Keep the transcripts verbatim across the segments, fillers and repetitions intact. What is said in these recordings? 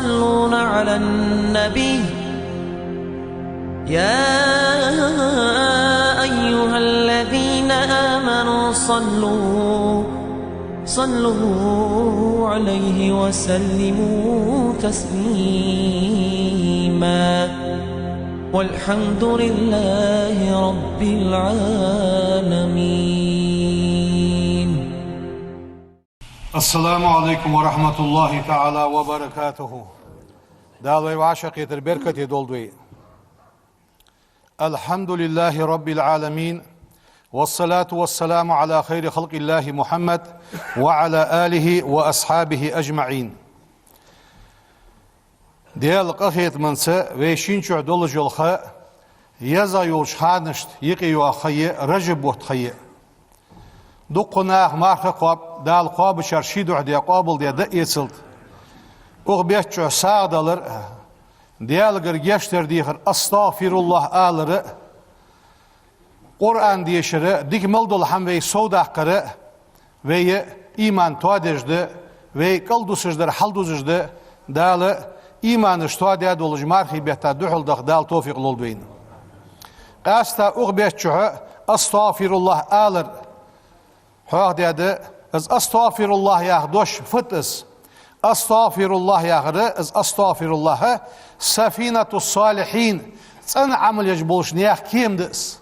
يصلون على النبي، يا أيها الذين آمنوا صلوا، صلوا عليه وسلموا تسليما. والحمد لله رب العالمين. السلام عليكم ورحمة الله تعالى وبركاته. Дала вай вӀашагӀкхетар беркате долда вай. الحمد لله رب العالمين، والصلاة والسلام على خير خلق الله محمد وعلى آله وأصحابه أجمعين. Даьла къахетамца вай шийна чу долаш йола ха, еза йолча ханашта юкъе йоагӀа ха я Ражаб бутт ха я. Дукха наха марха кхоаб, Дала кхоабачар ший духьа де къоабал де да эцалда. Укх бетта чу сагӀа далар, Даьлагара гешт дар дехар, астагӀфируллахӀ алар, Къуръан дешар, дика мел дола хӀама вай совдаккхар, вай иман тоадеш да, вай кӀалдусаш дар хьалдузаш да, Дала иманаш тоадаь долаш мархий бетта духьал даха Дала товфикъ лолда вайна. Къаьстта укх бетта чухь астагӀфируллахӀ алар хьоахадаьд, из астагӀфируллахӀ яха дош фуд из? АстагӀфируллахӀ яхар, из астагӀфируллахӀ, سفينة الصالحين, цӀена Ӏамал еш болча наьха кема да из.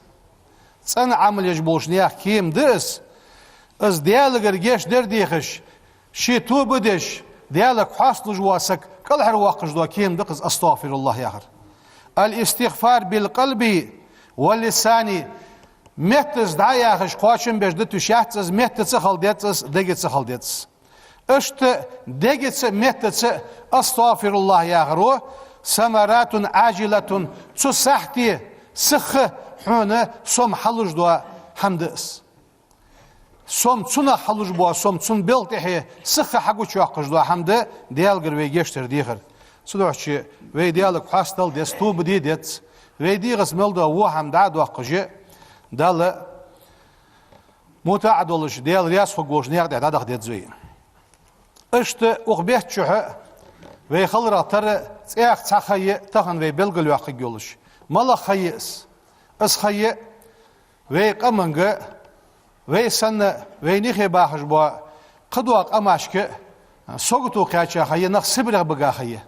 ЦӀена Ӏамал еш болча наьха кема да из. Из Даьлагара гешт дар дехаш, ше тоба деш, Даьлага хьоасталуш вола саг кӀалхарвоаккхаш дола кема да-кх из астагӀфируллахӀ яхар. الاستغفار بالقلب واللسان, меттаца дӀа а яхаш кхоачам беш да тӀа шаьц из, меттаца а хила деза из, дегаца а хила деза из. Иштта дегаца а, меттаца а астагӀфируллахӀ яхаро, ثمرات عاجلة, цу сахьте сиха хьона сом хьалуш дола хӀама да из. Сом цунах хьалуш бола, сом цун белха тӀехье сиха хьагучайоаккхаш дола хӀама да Даьлагара вай гешт дар дехар. Цудухьа вай Даьлага хьоастадала деза, тоба де деза. Вай дегӀаца мел дола во хӀама дӀа а доаккхаш, Далла мутӀахьа долаш, Даьла раьза хургволча наькъа тӀа дӀадаха деза вай. Иштта укх бетта чухь вай хиларах тара цхьа цхьа ха я тахан вай белгалйоаккхаргйолаш. МалагӀа ха я из? Из ха я вай къаманга, вай санна, вай нихе бахаш бола кхыдола къамашка сагото кхаьча ха я, нах Сибрех бига ха я.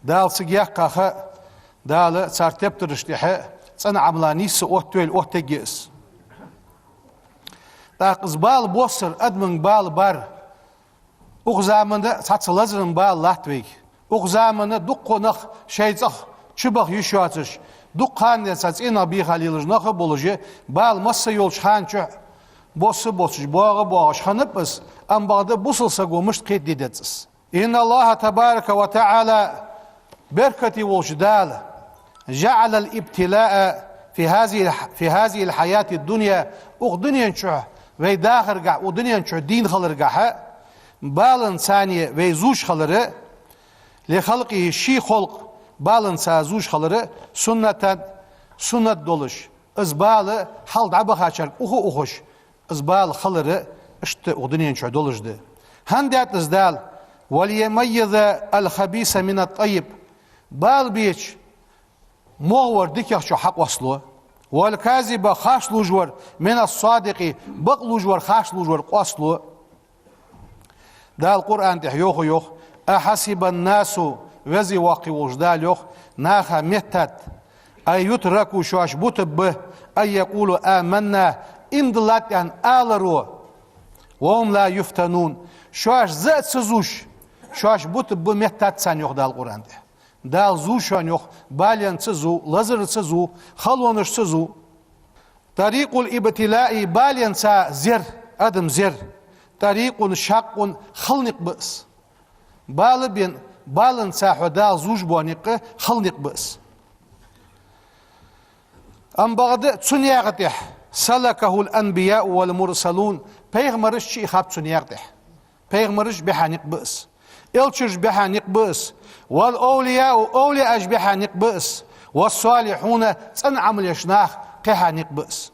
Дала цига яьккха ха, Дала цар тептараш тӀехьа цӀена Ӏамала нийсса оттавойла оттаергья из. ТӀаккха из бала боссар, адаманга бала бар, укх замана цхьацца лазара бала латт вайга. Укх замана дуккха нах шоай цӀагӀа чубаха йиш йоацаш, дукха хана денз цӀенах бийха лелаш нах а болаш, бала масса йолча хана чухь босса а боссаш, боагӀа а боагӀаш хиннаб из, амма бакъда бусалба саго мишта кхетаде деза из. إن الله تبارك وتعالى, беркате волча Дала, جعل الابتلاء في هذه الح-، في هذه الحياة الدنيا, укх дунен чухь вай дахаргахьа, укх дунен чухь дийна хиларгахьа, баланца вай зувш хилар, لخلقه, ший халкъ баланца зувш хилар, سنة, суннат долаш, из бала хьалха дӀабахачарга уха а ухаш, из бала хилар иштта укх дунен чухь долаш да. ХӀана даьд из Дала? وليميز الخبيث من الطيب. Бала беча, могӀа вар диках чу хьакъоастало. والكاذب, харц лувш вар, من الصادق, бакълувш вар, харц лувш вар къоастало. Дала Къуръан тӀа йоах, йоах: أحسب الناس, веза-воккха волча Дала йоах, наха меттад, أن يتركوا, шоаш бутаргба, أن يقولوا آمنا, иман диллад аьнна аларо, وهم لا يفتنون, шоаш за а ца зувш, шоаш бутаргба меттад царна, йоах Дала Къуръан тӀа. Дала зув шоана, йоах, баленца зув, лазарца зув, халонашца зув. طريق الابتلاء, баленца зер, адам зер, طريق شاق, хала никъ ба из. Бала бена, баланца хьо Дала зувш бола никъ хала никъ ба из. Амма бакъда цу наькъа тӀа سلكه الأنبياء والمرسلون, пайхамараш чуихаб цу наькъа тӀа. Пайхамараш бихьа никъ ба из. Элчанаш бихьа никъ ба из. والأولياء, овлияаш бихьа никъ ба из. والصالحون, цӀена Ӏамал еш нах кхихьа никъ ба из.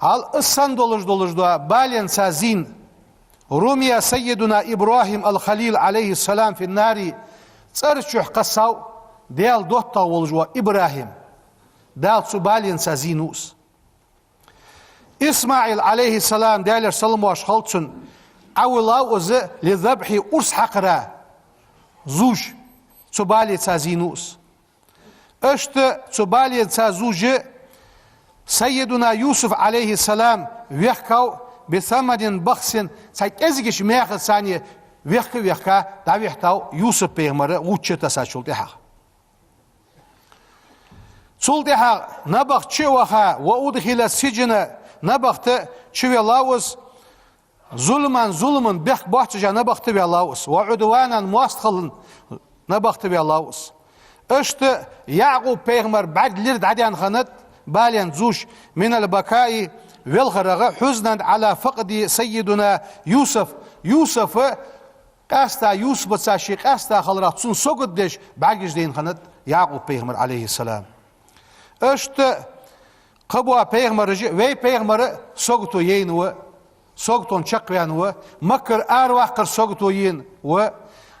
Хьал из санна долаш, долаш дола баленца зийна, رمي سيدنا إبراهيم الخليل عليه السلام في النار, цӀера чу кхессав Даьла доттагӀа волаш вола ИбрахӀим. Дала цу баленца зийнав из. ИсмаӀил, Ӏалайхи ссалам, Даьлера салам-моаршал хилда цунна, Ӏовиллав из للذبح, урс хьакхара, зувш, цу баленца зийнав из. Иштта цу баленца зувш, саййидуна Юсуф, Ӏалайхи ссалам, вехкав بثمن بخس, цхьа кӀезигача маьхаца вехка а вехка, дӀавихьав Юсуп-пайхамар гӀудча тесачул тӀехьагӀа. Цул тӀехьагӀа набахта чу а ваха, وأدخل السجن, набахта чу виллав из, ظلما, зулам, бехк боацаш набахта виллав из, وعدوانا, моастагӀал набахта виллав из. Иштта Яъкъуб-пайхамар бӀарг лир дӀадаьнна хиннад, бален зувш, من البكاء, велхарах, حزنا على فقد سيدنا يوسف, Юсуф, къаьстта Юсупаца ший къаьстта хиларах цунна сагот деш бӀаргаш дайна хиннад Яъкъуб-пайхамар, Ӏалайхи ссалам. Иштта кхыбола пайхамараш а, вай пайхамар а сагото яьннав, саготонна чакхваьннав, Маккара араваккхар сагото яьннав,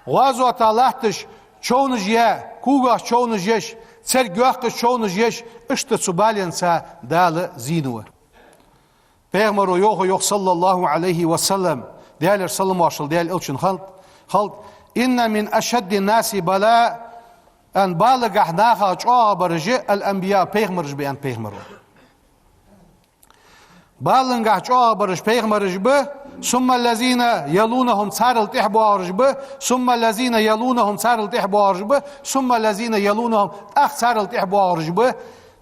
гӀазота латташ човнаш яь, когах човнаш еш, царга йоаккхаш човнаш еш, иштта цу баленца Дала зийнав. Пайхамаро йоах, йоах, صلى الله عليه وسلم, Даьлера салам-моаршал Даьла элчанна хилда, хилда: إن من أشد الناس بلاء, балагахьа нахах чӀоагӀа бараш الأنبياء, пайхамараш ба, аьннад пайхамаро. Балангахьа чӀоагӀа бараш пайхамараш ба, ثم الذين يلونهم, царел тӀехьа боагӀараш ба, ثم الذين يلونهم, царел тӀехьа боагӀараш ба, ثم الذين يلونهم, тӀаккха царел тӀехьа боагӀараш ба.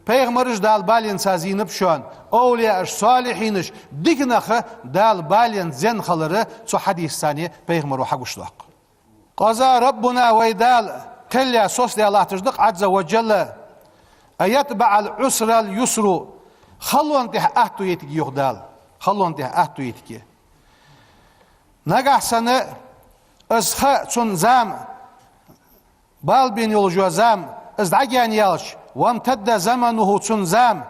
Пайхамараш Дала баленца зийнаб шоана, овлияаш, солихьинаш, дика нах Дала бален зенна хилар цу хьадисаца пайхамаро хьагучадоаккх. قضى ربنا, вай Дала кхел яь, соцадаь латташ да-кх, عز وجل, أن يتبع العسر اليسر, халонна тӀехьа атто йитаргья, йоах Дала, халонна тӀехьа атто йитаргья. Нагахьа санна из ха, цун зама, бала бена йолаш йола зама, из дӀагаьна яьлча, وامتد زمنه, цун зама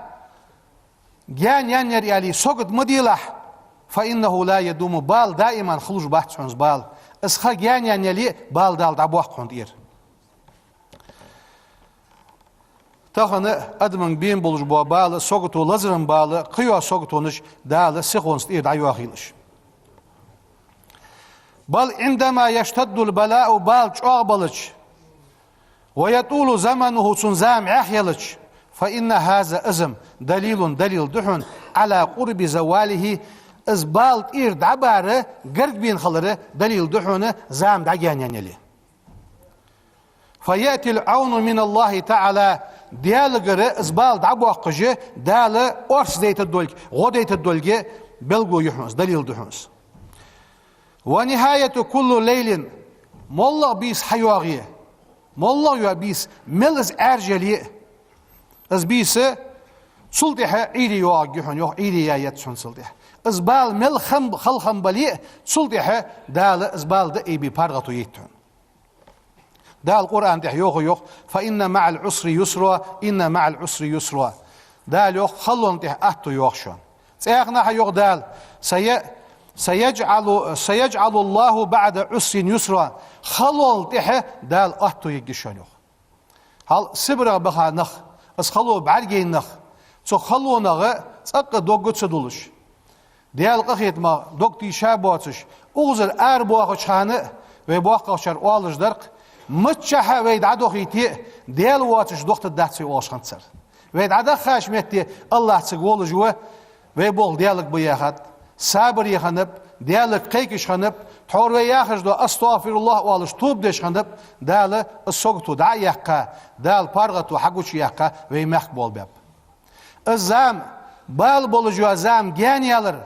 гаьна яьннаяр аьле, сагот ма делахь, فإنه لا يدوم, бала даиман хулаш бац хьона из бала. Из ха гаьна яьнна яле а, бала Дала дӀабоаккх хьона тӀера. Тахан адамага бена болаш бола бала, сагото, лазара бала, кхыйола саготонаш Дала сихонца тӀера дӀайоахийла уж. بل عندما يشتد البلاء, бала чӀоагӀа балча, ويطول زمنه, цун зама Ӏехъялча, فإن هذا, из-м, دليل, далил да хьона, على قرب زواله, из бала тӀера дӀабара гарга бена хилара далил да хьона, зама дӀагаьна яьнна яле. فيأتي العون من الله تعالى, Даьлагара из бала дӀабоаккхаш, Дала орц дайтаргдолга, гӀо дайтаргдолга белгало я хьона из, далил да хьона из. ونهاية كل ليل, моллагӀа бийса хьайоагӀе, моллагӀа йола бийса мел из Ӏаьржа яле а, из бийса цул тӀехьа Ӏуйре йоагӀаргья хьона, йоах, Ӏуйре яь яц хьона цул тӀехьа. Из бала мел хам-, хала хам бале а, цул тӀехьа Дала из бала дӀаайбе паргӀато яйт хьона. Дала Къуръана тӀа йоах, йоах: فإن مع العسر يسرا، إن مع العسر يسرا. Дала йоах, халонна тӀехьа атто я, йоах, шоана. ЦӀаькха а йоах Дала: سي-, سيجعل، سيجعل الله بعد عسر يسرا. Халонна тӀехьа Дала атто ергья шоана, йоах. Хьал Сибрера баха нах, из хало бӀаргаяйна нах, цу халонах цӀаккха дог ца дуллаш, Даьла къахетамах дог тийша боацаш, укхазара арабоахача хана а вай боккхагӀчар оалаш дар-кх: миччахьа вай дӀадохийте а, Даьла воацаш дохийтаргдац вай, оалаш хиннад цар. Вай дӀадахача метте АллахӀ цига волаш ва, вай болх Даьлага ба яхад, сабаре хиннаб, Даьлага кхайкаш хиннаб, тхьовра вай яхаш дола «АстагӀфируллахӀ» оалаш, тоба деш хиннаб, Дала из сагото дӀа а яьккха, Дала паргӀато хьагучаяьккха, вай мехка болх баьб. Из зама, бала болаш йола зама гаьна ялар,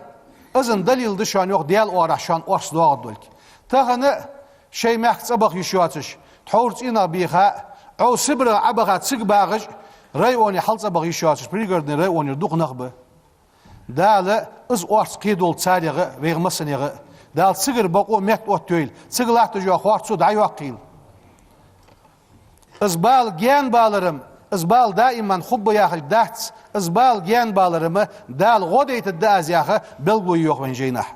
из-м далил да шоана, йоах, Даьла оагӀорахьа шоана орц доагӀаргдолга. Тахан а шоай мехка цӀабаха йиш йоацаш, тхьовра цӀенах бийха а, Ӏо Сибрера Ӏобаха цига багӀаш а, районе хьал цӀабаха йиш йоацаш, Пригородни районера дукха нах ба. Дала из орц кхыдолда царех а, вайх массанех а. Дала цигара бокъо, метта оттайойла, цига латташ йола харцо дӀайоаккхийла. Из бала гаьна балар-м, из бала даиман хургба яхилга дац, из бала гаьна балар-м Дала гӀо дайтаргда аз яха белгало я, йоах, вайна жайнашка.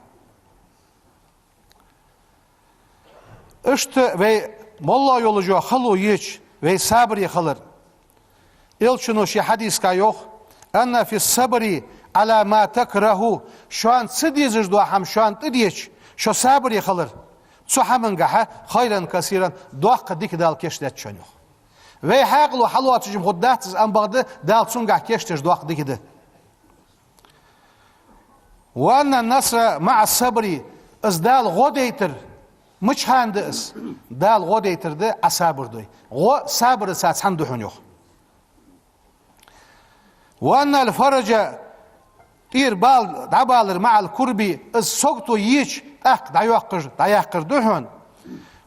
Иштта вай моллагӀа йолаш йола хало еча, вай сабаре хилар. Элчано ший хьадисага йоах: «أن في الصبر على ما تكرهون», шоана ца дезаш дола хӀама шоана тӀадеча, шо сабаре хилар. Цу хӀамангахьа «خيرا كثيرا», доккха дика Дала кийчдаьд шоана, йоах. Вай хьаькъало хьалоацаш-м хургдац из, ам бакъда Дала цунгахьа кийчдеш доккха дика да. «وأن النصر مع الصبر», из Дала гӀо дайтар. Мича хана да из? Дала гӀо дайтар да Ӏа сабар дой. ГӀо сабараца цхьана да хьона, йоах. «وأن الفرج», тӀера бала дӀабалар, «مع الكرب», из сагото еча, тӀаккха дӀайоаккхаш, дӀаяьккхар да хьона.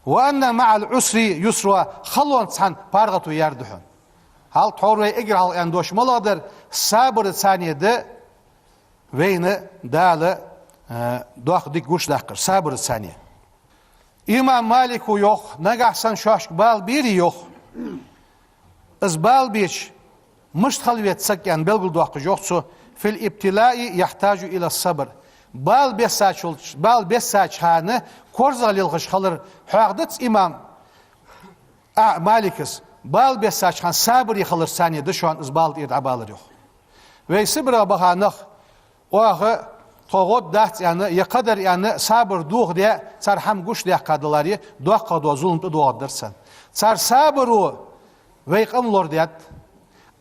«وأن مع العسر يسرا», халонца цхьана паргӀато яр да хьона. Хьал тхьовра вай эггара хьалха аьнна дош малагӀа дар? Сабарацеи да вайна Дала, э, доккха дика гучадаккхар, сабарацеи. Имам Малика йоах, нагахьа санна шоашка бала бере, йоах, из бала беча мишта хила веза саг аьнна белгалдоаккхаш йоах цо: «في الابتلاء يحتاج إلى الصبر». Бала бессачул, бала бессача хана корзагӀа лелхаш хилар хьоахадац имам А, Малика, бала бессача хана сабаре хиларцеи да шоана из бала тӀера дӀабалар, йоах. Вай Сибре баха нах, оаха тхо гӀо дац аьнна, е кхыдар аьнна, сабар дохадаь, цар хӀама гучадаьккха даларе, доккхагӀа дола зулам тӀадоагӀаргдар царна. Цар сабаро вай къам лорадаьд.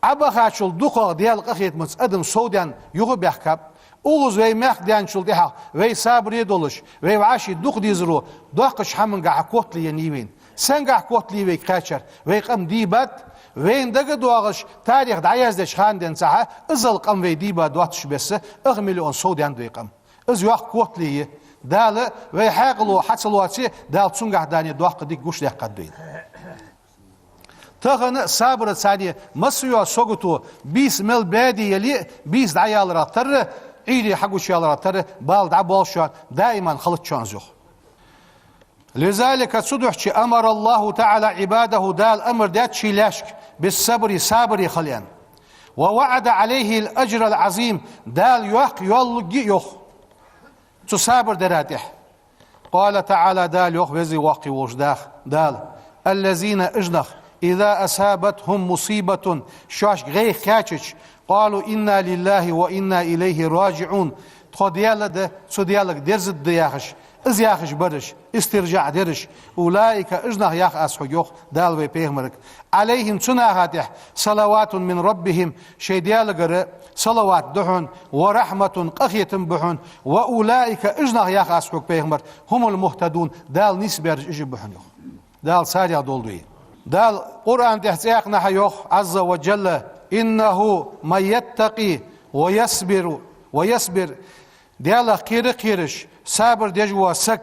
Ӏа бахачул дукхагӀа Даьла къахетамца адам совдаьнна юха баьхкаб. Укхаза вай мехка даьнначул тӀехьагӀа вай сабаре долаш, вай вӀаший дукха дезаро доккхача хӀамангахьа котало еннай вайна. Сенгахьа котало вайга кхаьчар? Вай къам дийбад, вайна дагадоагӀаш тарих дӀаяздеча хана денз цхьа иззал къам вай дийба доацача беса, ах миллион совдаьннад вай къам. Из йоккха котало я. Дала вай хьаькъало хьа ца лоаце, Дала цунгахьа даьнна доккха дика гучадаьккхад вайна. Тахан сабарацеи массайола сагото, бийса мел баьде яле а, бийса дӀаяларах тарра, Ӏуйре хьагучаяларах тарра, бала дӀаболх шоана, даиман хилац шоана из, йоах. «لذلك», цудухьа, «أمر الله تعالى عباده», Дала амар даьд ший лаьшка, «بالصبر», сабаре хила аьнна. «ووعد عليه الأجر العظيم», Дала йоккха йоал лургья, йоах, цу сабар дара тӀехьа. «قال تعالى», Дала йоах, Веза Воккха волча Дала: «الذين», уж нах, «إذا أصابتهم مصيبة», шоашка гӀайгӀа кхаьчача, «قالوا إنا لله وإنا إليه راجعون», тхо Даьла да, цу Даьлага дерза да яхаш, из яхаш бараш, истиржаӀ дераш, «أولئك», уж нах, йоах аз хьога, йоах Дала вай пайхамарга, «عليهم», цу наха тӀехьа, «صلوات من ربهم», шоай Даьлагара салават да хьона, «ورحمة», къахетам ба хьона, «وأولئك», уж нах, йоах аз хьога, пайхамар, «هم المهتدون», Дала нийсбаьраш уж ба хьона, йоах. Дала царех долда вай. Дала Къуръана тӀа цхьаннахьа йоах, عز وجل: «إنه من يتق ويصبر، ويصبر», Даьлах кхера а кхераш, сабар деш вола саг,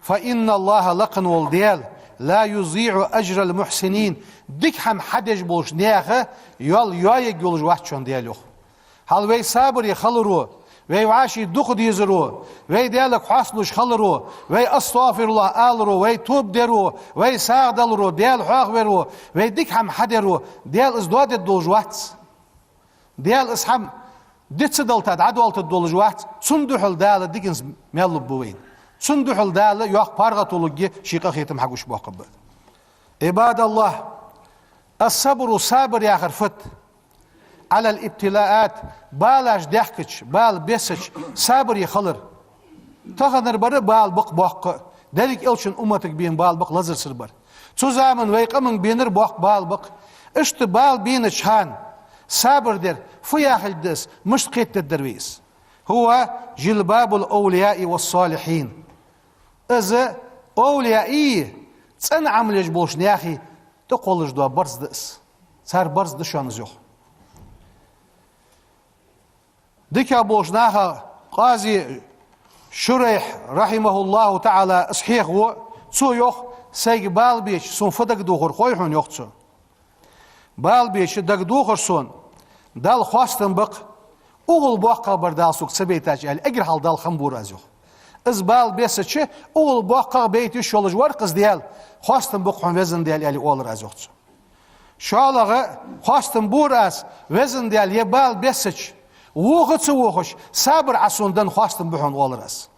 «فإن الله», лакха вола Даьла, «لا يضيع أجر المحسنين», дика хӀама хьадеш болча наьха йоал йоаергйолаш вац шоана Даьла, йоах. Хьал вай сабаре хиларо, вай вӀаший дукха дезаро, вай Даьлага хьоасталуш хиларо, вай «أستغفر الله» аларо, вай тоба деро, вай сагӀа даларо, Даьла хьоахаверо, вай дика хӀама хьадеро, Даьла из доадергдолаш вац. Даьла из хӀама диц ца далийта дӀадоалийтаргдолаш вац, цудухьа Дала диканца маьл лургба вайна. Цудухьа Дала йоккха паргӀато лургья, ший къахетам хьагучабоаккхаргба. عباد الله, الصبر, сабар яхар фуд? على الابتلاءات, балаш даьхкача, бала бессача сабаре хилар. Таханара бар бала бакъ боккха а, деррига элчан умматага бена бала бакъ лазарсара бар. Цу заман вай къаманга бенар боккха бала бакъ. Иштта бала бенача хана сабар дар фу яхилга да из, мишта кхетадергдар вай из? «هو جلباب الأولياء والصالحين». Из овлияий, цӀена Ӏамал еш болча наьхий тӀакхоллаш дола барзкъа да из. Цар барзкъа да шоана из, йоах. ДикагӀа болча наха Къази Шурайх, رحمه الله تعالى, из хьехаво, цо йоах: «Сайга бала беча сона фу дагадохар хой хьона?» — йоах цо. «Бала беча дагадохар сона, Далла хоастам ба-кх, укхул боккхагӀбар Дала сога ца байтача», — аьле, эггара хьалха Далла хам бора аз, йоах. Из бала бессача, укхул боккхагӀа байта йиш йолаш вар-кх из Даьла, хоастам ба-кх хьона, везан Даьла, аьле, оалар аз, йоах цо. ШоллагӀа, хоастам бора аз, везан Даьла, е бала бессача, воха а ца вохаш, сабар Ӏа сона денна, хоастам ба хьона, оалар аз.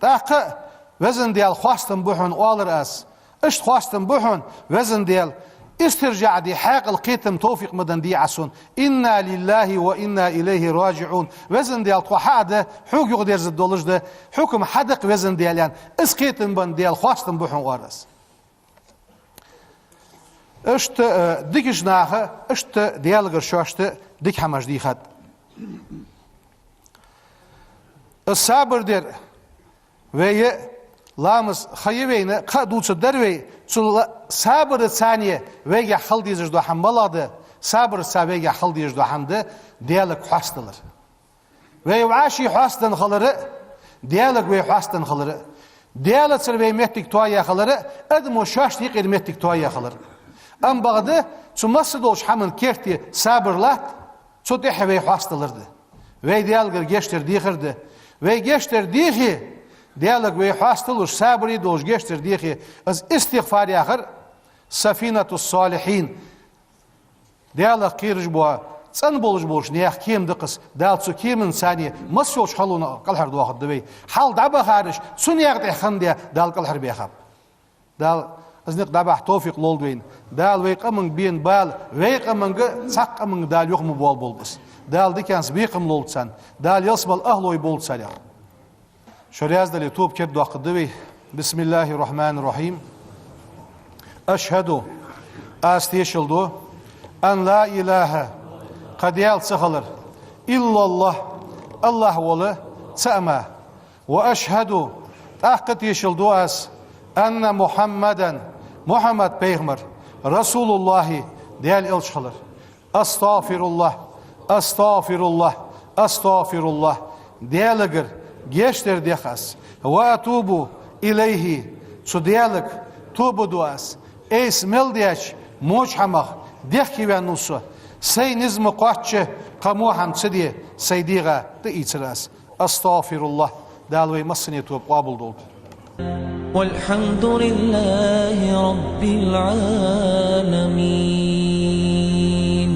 ТӀаккха Везан Даьла, хоастам ба хьона, оалар аз. Иштта хоастам ба хьона, везан Даьла, истиржаӀ де, хьаькъал, кхетам, товфикъ ма денна де Ӏа сона. إنا لله وإنا إليه راجعون. Везан Даьла, тхо хьа а да, хьога юхадерза долаш да, хьукам хьа да-кх, везан Даьла, аьнна, из кхетам бенна Даьла, хоастам ба хьона, оалар аз. Иштта, э, дикача наха, иштта Даьлагара шоашта дика хӀамаш дийхад. Из сабар дар, вай ламаз ха я вайна, кхы а дувцаргдар вай, цу ла-, сабарца вайгахь хила дезаш дола хӀама малагӀа да, сабарца вайгахь хила дезаш дола хӀама да Даьлага хьоастадалар. Вай вӀаший хьоастаденна хилар а, Даьлага вай хьоастаденна хилар а, Даьлацара вай моттиг тоаяь хилар а, адамо шоашта юкъера моттиг тоаяь хилар а. Амма бакъда, цу масса долча хӀаман керте сабар латт, цу тӀехьа вай хьоастадалар да. Вай Даьлагара гешт дар дехар да. Вай гешт дар дехе, Даьлага вай хьоасталуш, сабаре долаш гешт дар дехе, из истигӀфар яхар, سفينة الصالحين, Даьлах кхераш бола, цӀена болаш болча наьха кема да-кх из. Дала цу кеманца масса йолча халонах кӀалхардоахаргда вай. Хьал дӀабахараш, цу наькъа тӀа хинна Даьла кӀалхарбаьхаб. Дала из никъ дӀабахьа товфикъ лолда вайна. Дала вай къаманга бена бала, вай къаманга, цхьаккха къаманга Дала юха ма боалаболба из. Дала диканца бекхам лолда царна. Дала ялсмален ахӀлой болба царех. Шо раьза дале, тоба кердадоаккхаргда вай. بسم الله الرحمن الرحيم. أشهد, аз тешал ду, أن لا إله, кхы Даьла ца хилар, إلا الله, АллахӀ вола цаӀ мара. وأشهد, тӀаккха тешал ду аз, أن محمدا, Мухьаммад пайхамар, رسول الله, Даьла элча хилар. أستغفر الله، أستغفر الله، أستغفر الله. Даьлагара гешт дар дех аз. وأتوب إليه, цу Даьлага тоба ду аз. Айса мел даьча воча хӀамах дехкеваьннав со. Сай низ ма кхоачча, кхы во хӀама ца де сай дегӀа тӀаийцар аз. أستغفر الله. Дала вай массане тоба къоабалдолда. والحمد لله رب العالمين.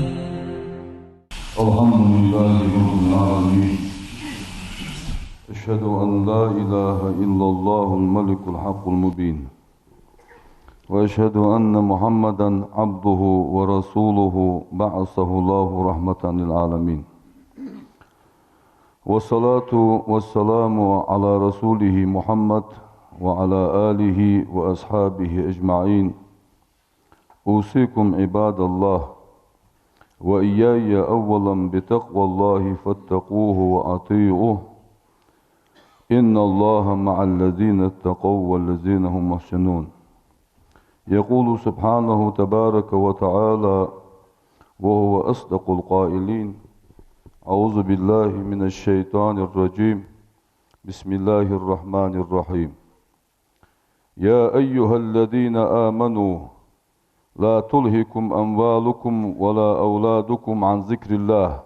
الحمد لله رب العالمين. أشهد أن لا إله إلا الله الملك الحق المبين. وأشهد أن محمدا عبده ورسوله بعثه الله رحمة للعالمين. والصلاة والسلام على رسوله محمد وعلى آله وأصحابه أجمعين. أوصيكم عباد الله وإياي أولا بتقوى الله فاتقوه وأطيعوه. إن الله مع الذين اتقوا والذين هم محسنون. يقول سبحانه تبارك وتعالى وهو أصدق القائلين: أعوذ بالله من الشيطان الرجيم. بسم الله الرحمن الرحيم. يا أيها الذين آمنوا لا تلهكم أموالكم ولا أولادكم عن ذكر الله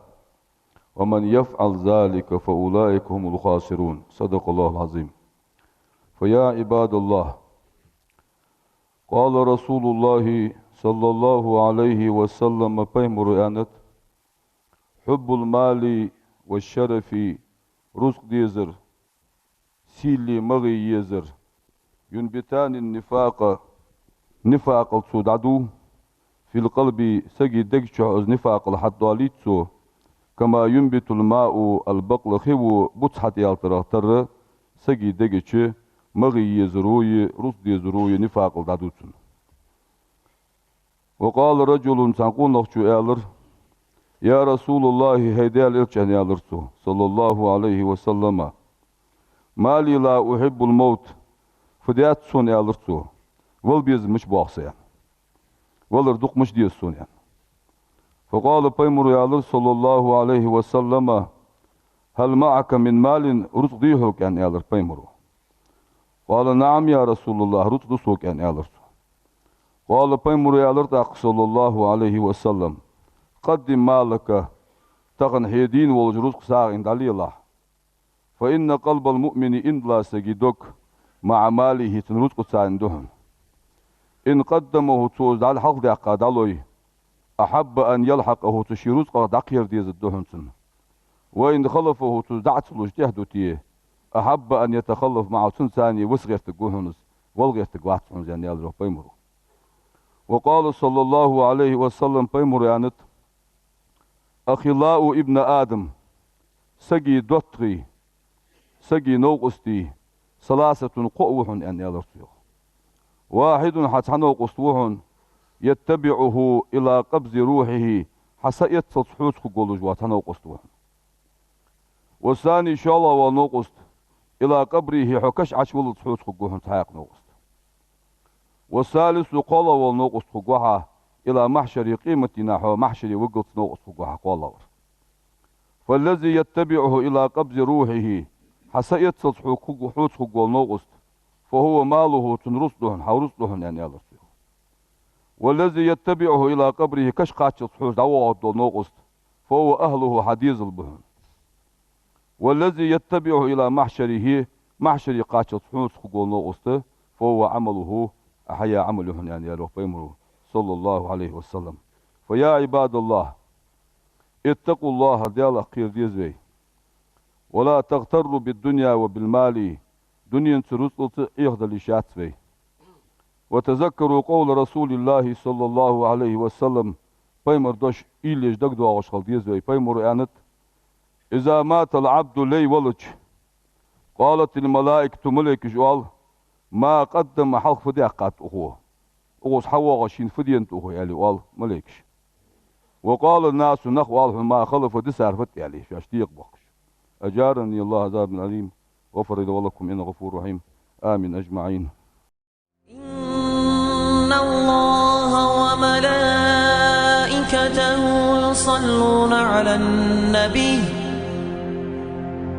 ومن يفعل ذلك فأولئك هم الخاسرون. صدق الله العظيم. فيا عباد الله، قال رسول الله صلى الله عليه وسلم, пайхамара аьннад: حب المال والشرف, рузкъа дезар, сийле, магӀе езар, ينبتان النفاق, нифакъал цо дӀаду, في القلب, сага дега чу из нифакъал хьатӀадоалийт цо, كما ينبت الماء البقل, хи во буц хьатӀаялийтарах тарра, сага дега чу магӀе езарои, рузкъа дезарои нифакъал дӀаду цунна. وقال رجل, цхьан къонахчо аьлар: يا رسول الله, хӀай Даьла элча, аьнна, аьлар цо, صلى الله عليه وسلم, ما لي لا أحب الموت, фу даьд сона, аьлар цо, вала беза мича боагӀа са, аьнна. Валар дукха мича деза сона, аьнна. فقال, пайхамара аьлар, صلى الله عليه وسلم: هل معك من مال, рузкъа дий хьога, аьнна, аьлар пайхамара. قال: نعم يا رسول الله, рузкъа да сога, аьнна, аьлар цо. قال, пайхамара аьлар тӀаккха, صلى الله عليه وسلم: قدم مالك, тахан хье дийна волча рузкъа сагӀийна дӀалелахь. فإن قلب المؤمن, иман дола сага дог, مع ماله, цун рузкъаца да хьона. إن قدمه, цо из дӀахьалхадаьккха дӀалой, أحب أن يلحقه, цу ший рузкъах дӀакхера дезаргда хьона цунна. وإن خلفه, цо из дӀа ца луш тӀехьа дите, أحب أن يتخلف معه, цунца цхьана виса гӀертаргва хьона из, вала гӀертаргвац хьона из, аьнна аьлар йоах пайхамара. وقال صلى الله عليه وسلم, пайхамара аьннад: أخلاء ابن آدم, сага доттагӀий, сага новкъостий, ثلاثة, кхоъ ва хьона, аьнна аьлар цо йоах. واحد, хьа цхьа новкъост ва хьона, يتبعه إلى قبض روحه, хьа са эццалца хьоца хургволаш вола цхьа новкъост ва хьона. والثاني, шоллагӀа вола новкъост, إلى قبره, хьо каша Ӏочуваллалца хьоца хургва хьона цхьаькха новкъост. والثالث, кхоалагӀа вола новкъост хургва хьа, إلى محشره, къематдийнахьа хьо махьшаре вигалца новкъост хургва хьа кхоалагӀвар. فالذي يتبعه إلى قبض روحه, хьа са эццалца хьо-, хург-, хьоца хургвола новкъост, فهو ماله, цун рузкъа да хьона, хьа рузкъа да хьона, аьнна аьлар цо йоах. والذي يتبعه إلى قبره, каша кхаччалца хьоца дӀавоагӀаргдола новкъост, فهو أهله, хьа дезал ба хьона. والذي يتبعه إلى محشره, махьшаре кхаччалца хьоца хургвола новкъост, فهو عمله, хьа яь Ӏамал я хьона, аьнна аьлар йоах пайхамара, صلى الله عليه وسلم. فيا عباد الله، اتقوا الله, Далах кхера деза вай. ولا تغتروا بالدنيا وبالمال, дуненца, рузкъалца Ӏехадала йиш яц вай. وتذكروا قول رسول الله صلى الله عليه وسلم, пайхамара дош уйла еш, дагадоагӀаш хила деза вай. Пайхамара аьннад: إذا مات العبد, лай велча, قالت الملائكة, малейкаша оал: ما قدم, хьалха фу даьккхад укхо? Укхаза хьавоагӀаш хинна фу денад укхо, аьле оал малейкаша. وقال الناس, нах оал хьона: ما خلف, дисар фуд, аьле, шоаш декъабохкаш. أجارني الله عذاب الأليم، غفر لي ولكم إنه غفور رحيم. آمين أجمعين. إن الله وملائكته يصلون على النبي،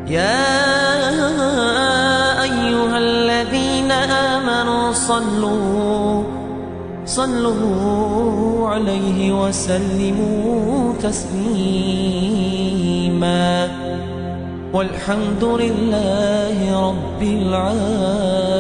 يا أيها الذين آمنوا صلوا، صلوا عليه وسلموا تسليما. والحمد لله رب العالمين.